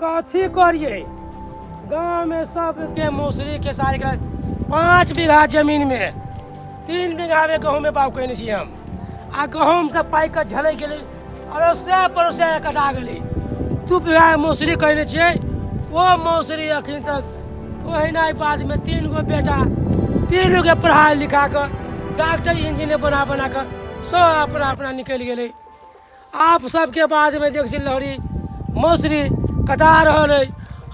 कथी करिए गाँव में सबके मौसरी खेसारी के 5 बीघा जमीन में 3 बीघा में गहूँम में बाग कयने छी हम। आ गहूँम सब पाकि कऽ झलकि गेलै, अड़ोसिया पड़ोसिया कटा गेलै। 2 बीघा मौसरी कयने छियै, ओ मौसरी अखन तक ओहिना। बादमे 3 गो बेटा, तीनू के पढ़ा लिखा कऽ डॉक्टर इंजीनियर बना बना कऽ सब अपना अपना निकलि गेलै। आप सबके बादमे देख छी लहरी मौसरी कटा रहल है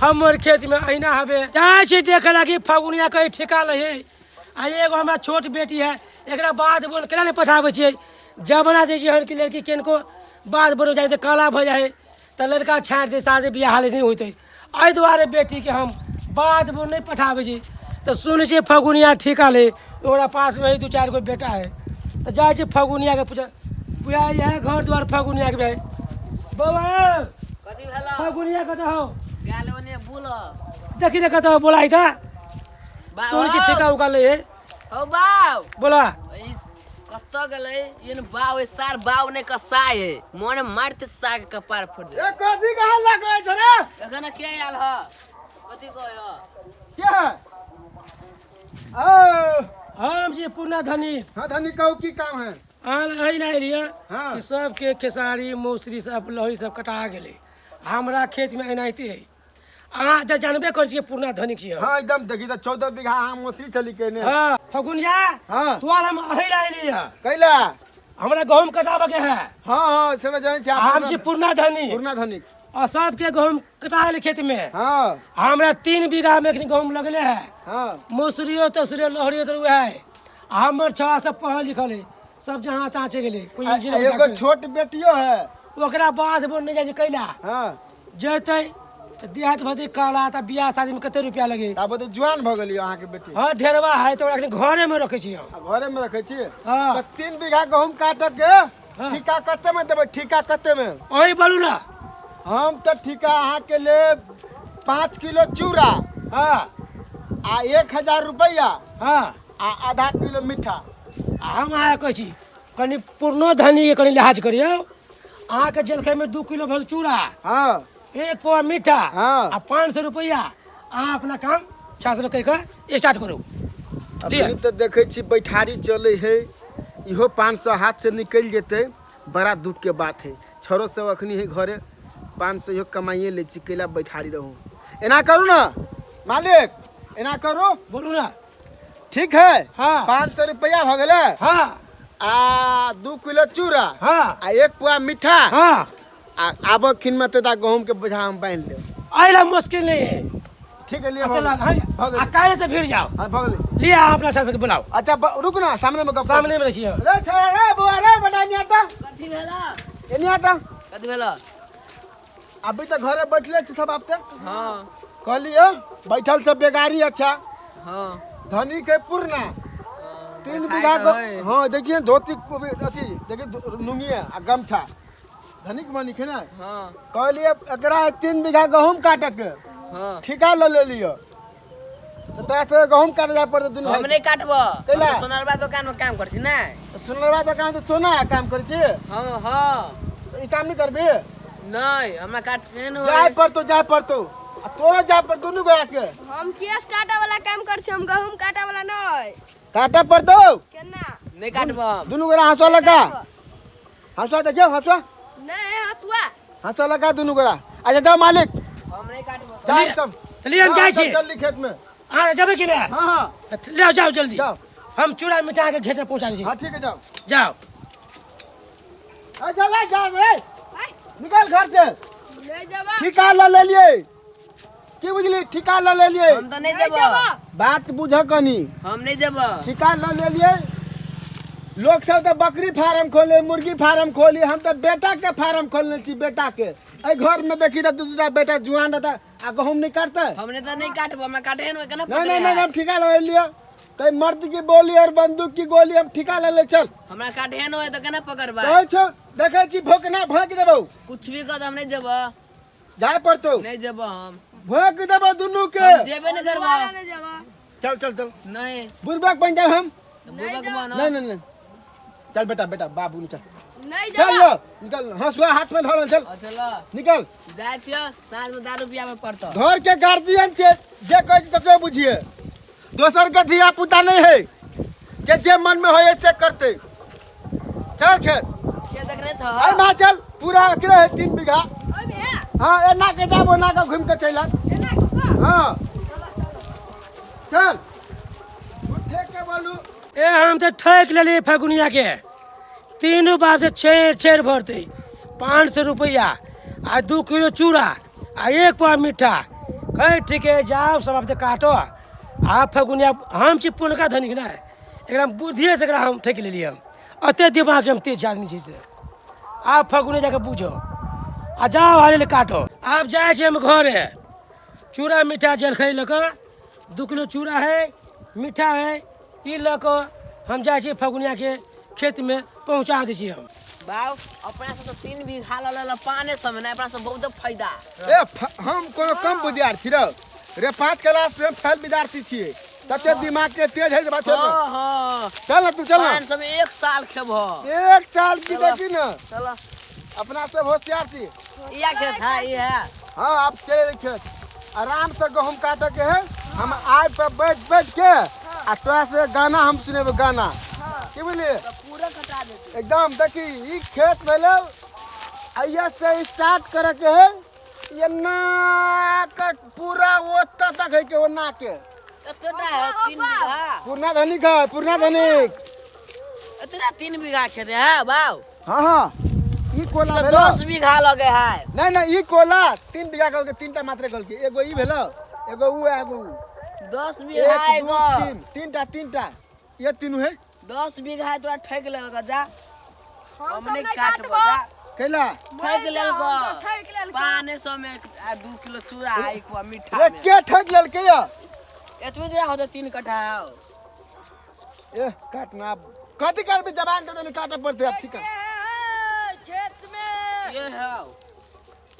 हमर खेतमे। अहिना हबे जाइ छी देखे लागी फगुनिया कहीं ठेका लै है। आ एगो हमरा छोट बेटी है, एकरा बाध बोन केना नहि पठाबै छियै? जमाना दै छियै हन कि लड़की किनको बाध बोन जाइ तऽ काला भऽ जाइ है, तऽ लड़का छाँटि दै, शादी बियाह हाले नहि होतै। एहि दुआरे बेटीके हम बाध बोन नहि पठाबै छी। तऽ सुनै छियै फगुनिया ठेका लै, ओकरा पासमे दू चारि गो बेटा है, तऽ जाइ छी फगुनियाके पूछै। बुझा इएह घर द्वार फगुनियाके भाई बौआ। कथी भेल? फगुनिया कतऽ हौ? गेल ओने बुल। देखी ने कतऽ बोलाइ तऽ। सुनै छी ठेका उका लै है। हौ बाउ। बोला। इस कतऽ गेलै ये बाउ? ए सार बाउ ने कसाय है, मोन मारते साग कपार फट ए जाए। कथी के हल्ला करै छै रे? एखन के आयल ह? कथी कहै ह? के है ओ? हम छी पुरना धनी। हाँ धनी, कहू की काम है? अहाँ एहि लए एलियै हाँ। कि सबके खेसारी मौसरी सब लहरी सब कटा गेलै, हमरा खेतमे एनाहिते है। अहाँ तऽ जानबे करै छियै, पुरना धनिक छियै हम। हाँ एकदम, देखी तऽ 14 बीघा अहाँ मौसरी चली केने। हाँ फगुनिया। हाँ। तोहर हम एहि लए एलियै। कैला? हमरा गहूम कटाबऽ के है। हाँ हाँ, से तऽ जानै छी। हम छी पुरना धनी। पुरना धनिक। आ सबके गहूम कटा गेलै खेतमे। हमरा 3 बीघामे एखन गहूम लगले है। मौसरियो तोसरियो लहरियो तो वएह है। आ हमर छौड़ा सब पढ़ल लिखल है, सब जहाँ तहाँ चलि गेलै, कोइ इंजीनियर, एगो डॉक्टर। छोट बेटियो है। ओकरा बाध बोन नहि जाइ छै। कैला? जेतै तऽ देहात भऽ जेतै काला, तऽ बियाह शादीमे कते रुपया लगे? आब तऽ जुआन भऽ गेली अहाँके बेटी। हाँ, ढेरवा है, तऽ ओकरा एखन घरेमे रखै छी हम। आ घरे में रखै छी? हाँ। तऽ 3 बीघा गहूम काटऽ के ठीका कते में देबै? ठीका कते में? अहीं बोलू ने। हम तऽ ठीका अहाँके लेब 5 किलो चूड़ा आ 1000 रुपैआ आ आधा किलो मीठा। आ हम अहाँके कहै छी, कनि पुरनो धनीके कनि लिहाज करियौ। अहाँके जलखैमे 2 किलो भेल चूड़ा, 1 पौआ मीठा आ 500 रुपैआ। अहाँ अपना काम 600 कहि कऽ स्टार्ट करू। अभी तऽ देखै छी बैठारी चलै है, इहो 500 हाथ से निकलि जेतै, बड़ा दुख के बात है। छोरो सब अखनी है घरे, 500 इहो कमाइए लै छी, कैला बैठारी रहू? एना करू ने मालिक, एना करू। बोलू ने। ठीक है। हाँ। 500 रुपैआ भऽ गेलै। आ 2 किलो चूड़ा आ 1 पुआ मीठा। आ आब खिन में तऽ गहूम के बोझा हम बान्हि लेब। एहि ला मुश्किल नहीं है। ठीक है, लिए। अच्छा, भऽ गेलै। भऽ आ गेलै। काल्हि से भिड़ जाओ। हाँ, भऽ गेलै। लिअ, अहाँ अपना अच्छा से बुलाओ। अच्छा, रुक ना, सामने में गप। सामने में रखिए। रे छोरा रे, बौआ रे, बेटा एने आता। कथी भेल? एने आता। कथी भेल? अभी तऽ घरे बैठले छी सब आबते। कहलियो बैठल से बेगारी अच्छा। धनी के पुरना तीन देखाइ बीघा तऽ है। हाँ, देखिए धोती को भी अथी देखिए, नुंगिया आ गमछा, धनिक मनिक है ना? कहलिए एकरा 3 बीघा गहूम काटक के ठीका ल ले लियो, तऽ तोरा से गहूम काटे जाय पड़तै दुनू हम भाई। नहीं काटबो। हम कैला? तऽ सोनरबा दुकान में काम करै छी ने। सोनरवा दोकान तऽ सोना है, काम करै छी? हाँ हाँ। ई काम नहीं करबी? नहीं, हमरा काटने नहीं। जाय पड़तो, जाय पड़तो, आ तोरा जाय पर दुनू गोरा के। हम केस काटे वाला काम कर छी, हम गहूम काटे वाला नहीं। काटे पड़तो। केना? नहीं काटबो हम। दुनू गोरा हंसुआ लगा, हंसुआ देखियो, हंसुआ। नहीं हसुआ। हंसुआ लगा दुनू गोरा। अच्छा जाओ मालिक। हम नहीं काटबो। जाओ सब। चलिए, हम जाइ छी। चल ली खेत में। अहाँ जेबै कि नहि? हाँ हाँ। ले जाओ जल्दी। जाओ। हम चूड़ा मिठा के खेत में पहुंचा दै छी। हाँ, ठीक है, जाओ। जाओ। ए, चल ले, जा रे। आय, निकल घर से। ले जाबा। ठीका ल लेलिए, की बुझली? ठीका ल लेलिए। हम तऽ नहीं नहीं जेबो। जाबा। बात बुझ कनी। हम नहीं जेबो। ठीका ल लेलिए। लोग सब तऽ बकरी फार्म खोले, मुर्गी फार्म खोली, हम तऽ बेटा के फार्म खोलने छी, बेटा के। एहि घर में देखी तऽ दू दूटा बेटा जुआन रहता आ गहूम नहीं काटते? हमने तो नहीं काटबो, हमरा काटे नहीं केना। नहीं नहीं नहीं, हम ठीका ले लियो। कहीं मर्द की बोली और बंदूक की गोली, हम ठीका ले ले, चल। हमरा काटे नहीं तो केना पकड़बा? कहै छौ, देखै छी भोकना भोक देबौ। कुछ भी कर, हम नहीं जेबो। जाय पड़तौ। नहीं जेबो हम। भोक देबौ दुनू के। हम जेबे नहीं करबो। वाला नहीं जाबा। चल चल चल। नहीं। बुढ़बक बन जाब हम। बुढ़बक बनो। नहीं नहीं नहीं, चल बेटा बेटा बाबू निकल। नहीं चल जाबो। लो निकल, हंसुआ हाथ में धरल चल। अच्छा ल। निकल। जाइ छियो, साँझ में दारू पियाबे पड़तो। घर के गार्जियन छे, जे कहै छी ततबे बुझिए, दोसर के धिया पुता नहीं है जे जे मन में होय से करते। चल खेत के देखने छ? आई माँ चल, पूरा अकेले है 3 बीघा। ओहिमे है? हाँ, एना के जाबो, ओना के घूम के चलि आब। एना के कऽ? हाँ चल, उठे के बोलू। ए हम तऽ ठकि लेलियै फगुनिया के, तीनू बाप से छेड़ छेड़ भरतै 500 रुपैआ आ 2 किलो चूड़ा आ 1 पौआ मीठा। कहे ठीक है जाओ सब आप काटो। आ फगुनिया हम छी पुरनका धनिक ने, एकरा बुद्धिए से एकरा हम ठकि लेलियै हम, अते दिमाग हम तेज आदमी छी से। आब फगुनिया जाके बुझो आ जाओ हारे ले काटो। आब जाइ छी हम घरे, चूड़ा मीठा जलखै लऽ कऽ, 2 किलो चूड़ा है मीठा है ई लऽ कऽ हम जाइ छी फगुनिया के खेत में पहुँचा दै छी हम। बाउ अपना सब तो 3 बीघा लऽ लेलक 500 में, अपना सब बहुत फायदा। ए हम कोनो कम बुधियार छी रौ रे, 5 क्लास में फेल विद्यार्थी छियै, तते दिमाग के तेज है जे बात छोड़। हाँ, हाँ। चल ना तू, चल ना। 500 में 1 साल खेबहो। 1 साल की देखी ना। चल। अपना सब होशियार छी। इया खेत है, ई है। हाँ, आप चले खेत आराम से गहूम काटे के है, हम आय पर बैठ बैठ के आ तोरा से गाना हम सुनेबो गाना। की बुझलिए? पूरा कटा देते। एकदम देखी ई खेत भेलै आइया से स्टार्ट करे के है, ये ना के पूरा ओतऽ तक है के ओ ना के। एतटा है 3 बीघा। पूर्णा धनिक है, पूर्णा धनिक। एतना 3 बीघा खेत है बाऊ। हाँ हाँ, ई कोला तो भेलो। 10 बीघा लगे है। नहीं नहीं, ई कोला 3 बीघा गलके, 3टा मात्र गलके, एगो ई भेलो, एगो ऊ एगो ऊ। 10 बीघा एक, दू, एगो। तीन, तीनटा, तीनटा। ये तीनू है। 10 बीघा है, तोरा ठकि लेलक जा। हम सब हमने नहीं काटबो, काटबो। जा। कैला? ठकि लेलक। हम सब ठकि लेलक। 500 में आ 2 किलो चूड़ा आ 1 पौआ मीठा रे, में। के ठकि लेलकै या? एतबे दूरा होतै 3 कट्ठा हौ। ए काटना अब कथी करबी, जबान दे देली, काटऽ पड़तै अब ठीक है। खेत में ये हौ।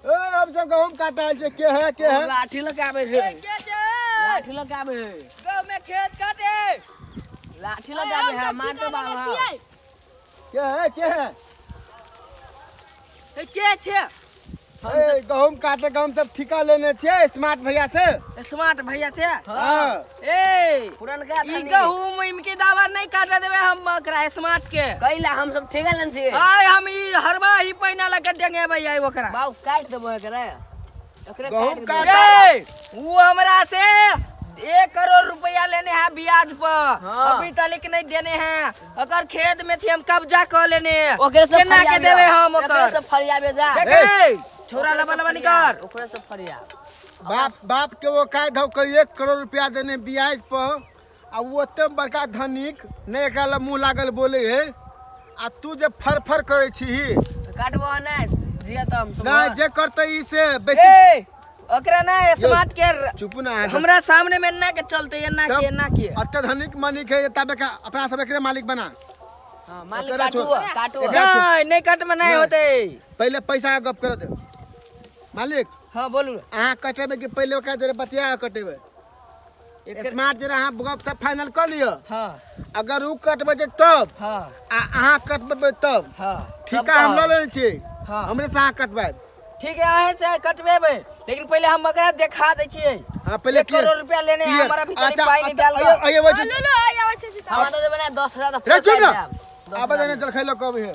ए हम सब गहूम काटल छै, के है के है? लाठी लऽ के आबै छै। के छै? लाठी लऽ के आबै है। गाँव में खेत काटे। लाठी लऽ के आबै है, हम सब मारतो ठिका बाबा। लेने छियै। के है के है? ए, के छै? ए गहूम काटे के हम सब ठीका लेने छियै स्मार्ट भैया से। स्मार्ट भैया से? हाँ। ए पुरनका ई धनी। गहूम इनके दावा नहीं काटे देबै हम ओकरा स्मार्ट के। कैला हम सब ठेका लेने छियै। आय हम ई हरबा ही पहिना लग डेंगेबै आइ ओकरा। बाबू काटि देबो एकरे। एकरे गहूम काटि देबो। ए ऊ हमरा से 1 करोड़ रुपया लेने है ब्याज पर। हाँ। अभी तक नहीं देने हैं। अगर खेत में छी हम कब्जा कर लेने। ओकरे से केना के फरियाबे। देबै हम ओकरे ओकर? से फरियाबे जा। देख ए, छोरा लबा लबा निकर। ओकरे से फरिया। बाप बाप के वो कायद हो के 1 करोड़ रुपया देने ब्याज पर, आ वो ओते बड़का धनिक नहीं एकरा लग मुँह लागल बोले है, आ तू जे फर फर करे छी। काटबो नहीं जिया तो हम सब। नहीं जे करते ई से बेसी। ए ओकरा ना स्मार्ट के चुप ना अहाँ। हमरा सामने में ना के चलते एना के एना के। अत्याधुनिक मालिक है तब एक अपना सब एकरे मालिक बना। हां मालिक ओकरा काटू छोड़। काटू। एकरा छोड़। नहीं नहीं कटमे नहीं नहीं। होते। पहले पैसा के गप कर दे मालिक। हां बोलू। अहाँ कटेबे कि पहले ओकरा जरे बतिया के कटेबे? स्मार्ट जरा अहाँ गप सब फाइनल कर लियो। हां। अगर ऊ कटबे जे तब। हां। आ अहाँ कटबे तब। हां। ठीका हम लऽ लेने छी। हां। हमरे से अहाँ कटबै। ठीक है अहें से कटबेबै, लेकिन पहले हम ओकरा देखा दै छियै। हां पहले 1 करोड़ रुपया लेने है, क्लियर। हमारा भी तनी अच्छा, पाई नहीं अच्छा, देल। आइए, आइए, बैठू। लो, लो, आइए, आबै छी, सीता। हमरा तऽ देबै ना 10,000 तऽ रे, चुप ना। दस आबै हजार देने जलखै लऽ कऽ अबै है।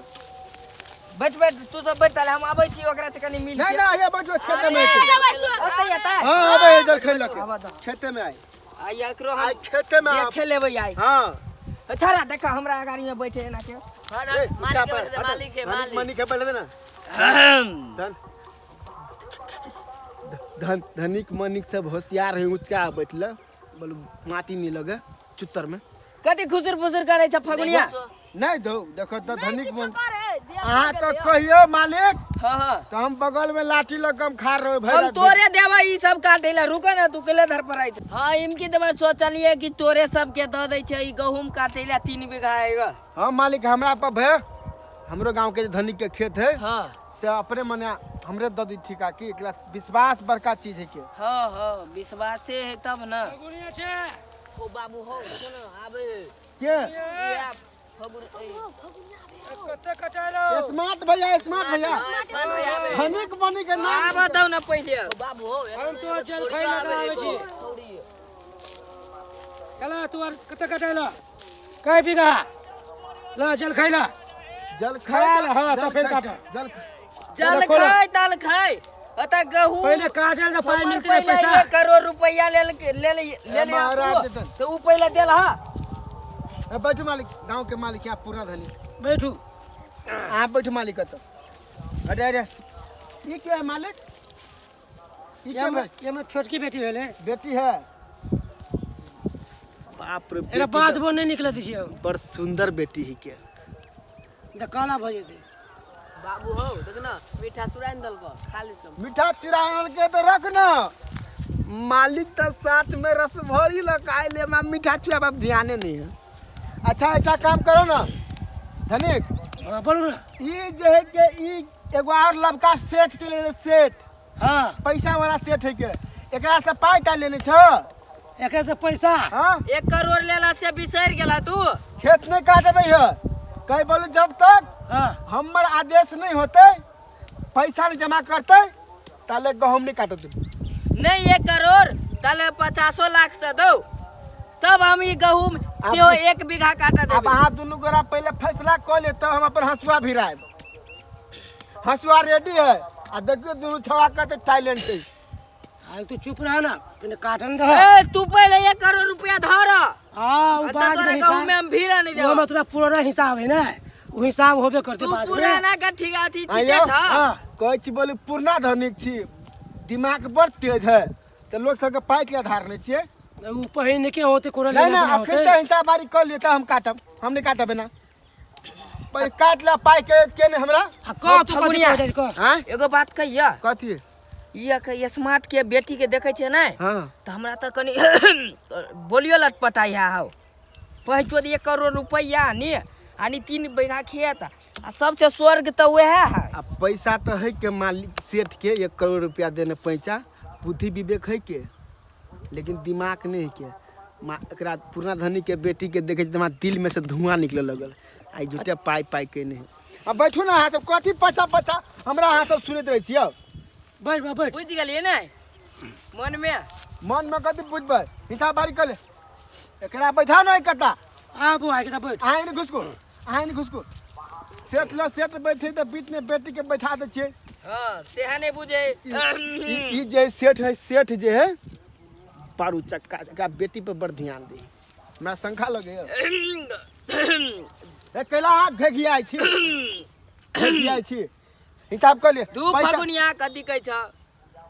बैठ बैठ तू सब बैठ, ताले हम आबै छी ओकरा से कनी मिल नहीं के। नहीं आइए बैठो, खेते में आबै, आबै, सुन। ओतै एतै? हां आबै है जलखै लऽ के। आबै दो। खेते में आइ। आइ एकरो हम आइ खेते में आब। देखे लेबै आइ। हां। छोरा देखा हमरा गाड़ी में बैठे एना के। हां, ना, ए, मालिक के ऊँचा बैठे दे, पर, मालिक के, धनिक मालिक। मनी के बैठे दे ना। धन धन धनिक मनिक सब होशियार है, ऊँचा बैठल बोलू माटी नहीं लगे चुत्तर में। कथी खुसुर फुसुर करे छ फगुनिया? नहीं दो देखो तो धनिक मन। करे, दिया अहाँ तो कहियो मालिक। हां हां। तो हम बगल में लाठी लग हम खा रहे भाई। हम तोरे देबै ई सब काटे ला, रुको ना तू केले धर पर आई। हां इनकी दवा सोचलिए कि तोरे सब के the they छै ई गहूम काटे ला 3 बीघा आएगा। हां मालिक हमरा पर भय, हमरो गांव के धनिक के खेत है। हां। से अपने मने हमरे the दी ठीका की एकरा विश्वास बड़का चीज है के। हां हां विश्वासे है तब ना। फगुनिया छै। हो बाबू हो, देखो ना आबे। के? या फगुन ए। कते कटाइलो? स्मार्ट भैया, स्मार्ट भैया, धनिक बनी के नाम। आ बताउ ना पहिले। बाबू हो। हम तो जल खाइ लगा आबै छी। चला तू आर कते कटाइलो? कै बीघा? ल जल खाइ ला। जल खायल, खाय। हाँ, तो फेर काटो। जल जल खोलो। खाय ताल खाय अतः गहूम पहिले काटल तऽ पाइ हमर मिलतै ने पहिले पैसा। 1 करोड़ रुपैआ लेल लेल ले महाराज देतन। तो ऊ पहिले देल हा। ए, बैठू मालिक, गांव के मालिक यहाँ पूरा धनी। बैठू। आप बैठू मालिक तो। अरे अरे, ई के है मालिक? ई के एमे है? एमे छोटकी बेटी भेलै। बेटी है, बाप रे। एकरा बेटी बात तऽ बो नहि निकलत छियै। बड़ सुंदर बेटी ही के। तऽ काला भऽ जेतै। बाबू हो, देख ना, मीठा चुराइन दलको खाली सब। मीठा चुरा के तो रख ना मालिक, तो साथ में रस भरी लगा ले मा मीठा चुरा बाप ध्याने नहीं है। अच्छा, एक काम करो ना धनिक। हाँ, बोलू ना। ई जे है के ई एगो और लबका सेठ चले रहे, सेठ। पैसा वाला सेठ है के, एकरा से पाई ता लेने छ? एकरा से पैसा? हाँ। 1 करोड़ लेला से बिसरि गेला तू? खेत नहीं काटे दै है, कहीं बोलू जब तक हमर आदेश नहीं होते, पैसा नहीं जमा करते, ताले गहूम नहीं काटे दे। नहीं 1 करोड़ ताले 50 लाख से दो, तब हम ई गहूम सेहो 1 बीघा काटा अब देबै। अहाँ दुनू गोरा पहले फैसला कऽ ले, तब हम अपन हंसुआ भिरायब। हंसुआ रेडी है। आ देखियो दुनू छौड़ा कते टैलेंट है। हाल तू चुप रह ना, पहिने काटन दह। ए, तू पहिले 1 करोड़ रुपया धर। हाँ, उ आ बाद तोरा में गहूम में हिसाब हम भीड़ा नहीं वो देब। हमरा तोरा पुराना हिसाब है ना, उ हिसाब होबे करते तू बाद में। पुराना का ठीक अथी छिके आइयो। छ। कहै छी बोली, पुरना धनिक छी, दिमाग बड़ तेज है, तऽ लोक सबके पाइ के आधार नहि छियै। उ पहिने के होते कोरा नहीं लेना नहीं, देना अखन होते। तऽ हिसाब बारी कऽ लिए तऽ हम काटब, हम नहीं काटब एना। पहिले काट ला पाइ के के ने हमरा। आ कह तू कथी फगुनिया। कहै कह। आँय? एगो बात कहिया? कथी? ई अख स्मार्ट के बेटी के देखै छै ने, तऽ हमरा तऽ कनि बोलियो लटपटाइ है हौ। पहुँचो 1 करोड़ रुपैआ नी आ नी 3 बीघा खेत आ सबसे स्वर्ग तऽ वएह है। आ पैसा तऽ है के मालिक सेठ के, 1 करोड़ रुपया देने पैसा, बुद्धि विवेक है के, लेकिन दिमाग नहीं है के। मा एकरा पुरना धनी के बेटी के देखे छी तऽ हमरा दिल में से धुआं निकले लगल। आई झूठे पाइ पाइ के नहीं। अब बैठू ना अहाँ सब, कथी पचा पचा हमरा अहाँ सब सुनैत रहै छियै? बैठ बा, बैठ। बुझि गेलियै ने मनमे? मन में कथी बुझबै? हिसाब बारी कर ले। एकरा बैठा ना कता। आ बो आके बैठ। अहाँ एने घुसको, अहाँ एने घुसको। सेठ ल सेठ बैठे तऽ बीच में बेटी के बैठा दै छियै। हँ, सेहा नहि बुझे। ई जे सेठ है, सेठ जे है पारू चक्का, एकरा बेटी पर बड़ ध्यान दी, हमरा शंका लगे। ए, कैला अहाँ घेघियाइ छी, घेघियाइ छी? हिसाब कर लिए। दू पैसा फगुनिया कथी कहै छ?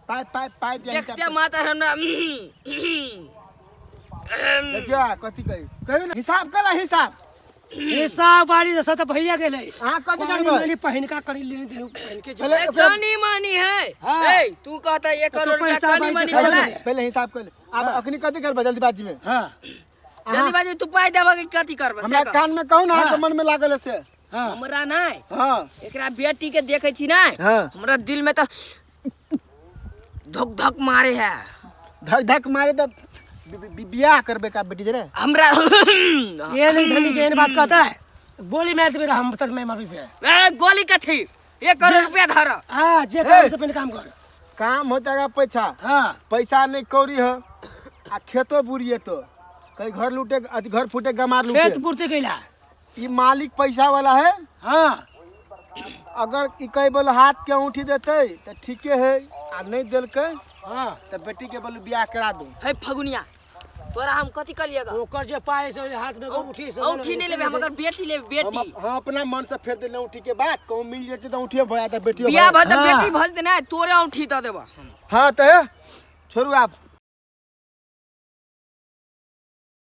पाइ पाइ पाइ दिया हिसाब देखते कर। मातर हमरा देखियो, आ, कथी कही, कहियो ना हिसाब कर हिसाब। हिसाब बारी से तऽ भैया गेलै। अहाँ कथी पानी करबै? मनी पहिनका करी लेने दिनु पहिन के जो। पहिले ओकरा कनी मनी है। हाँ। ए, तू कहता एक तो करोड़ रुपया पैसा कनी भाई मनी देखा भेलै? जाए। पहिले हिसाब कर ले। आब अखनी कथी करबै जल्दीबाजी में? जल्दीबाजी तू पाइ देबऽ कि कथी करबै से हमरा कह। कान में कहू ना, अहाँके मन में लागल है से। हमरा नहि। एकरा बेटी के देखै छी ने, हमरा दिल में तऽ धक धक मारे है। धक धक मारे तऽ बियाह करबै का बेटी जरे? हमरा ये नहीं धनी के एहन बात कहता है, गोली मार देबे हम तक मैं मारी से। ए, गोली कथी? 1 करोड़ रुपया धर। हाँ, जे काम से पहले काम कर। काम होता है पैसा। पैसा नहीं कौड़ी है आ खेतो बुरिए तो कहीं घर लूटे, अथी घर फूटे गमार लूटे। खेत पूर्ति कैला? ई मालिक पैसा वाला है। अगर ई कही बोले हाथ के अंगूठी देते तो ठीके है, आ नहीं देलकै तो बेटी के बोले बियाह करा दूं। है फगुनिया, तोरा हम कथी कहलिएगा? ओकर जे पाय से हाथ में उठी से। औठी नहीं लेबे हम, अगर बेटी लेबे। हम बेटी। हम अपना मन से फेर देले अंगूठी के बाद। कहूँ मिल जेते तो अंगूठी भया तो बेटियो बियाह भया। भऽ तऽ बेटी भऽ जेतै ने, तोरे औठी दऽ देबऽ। हाँ, तो है छोड़ू आप।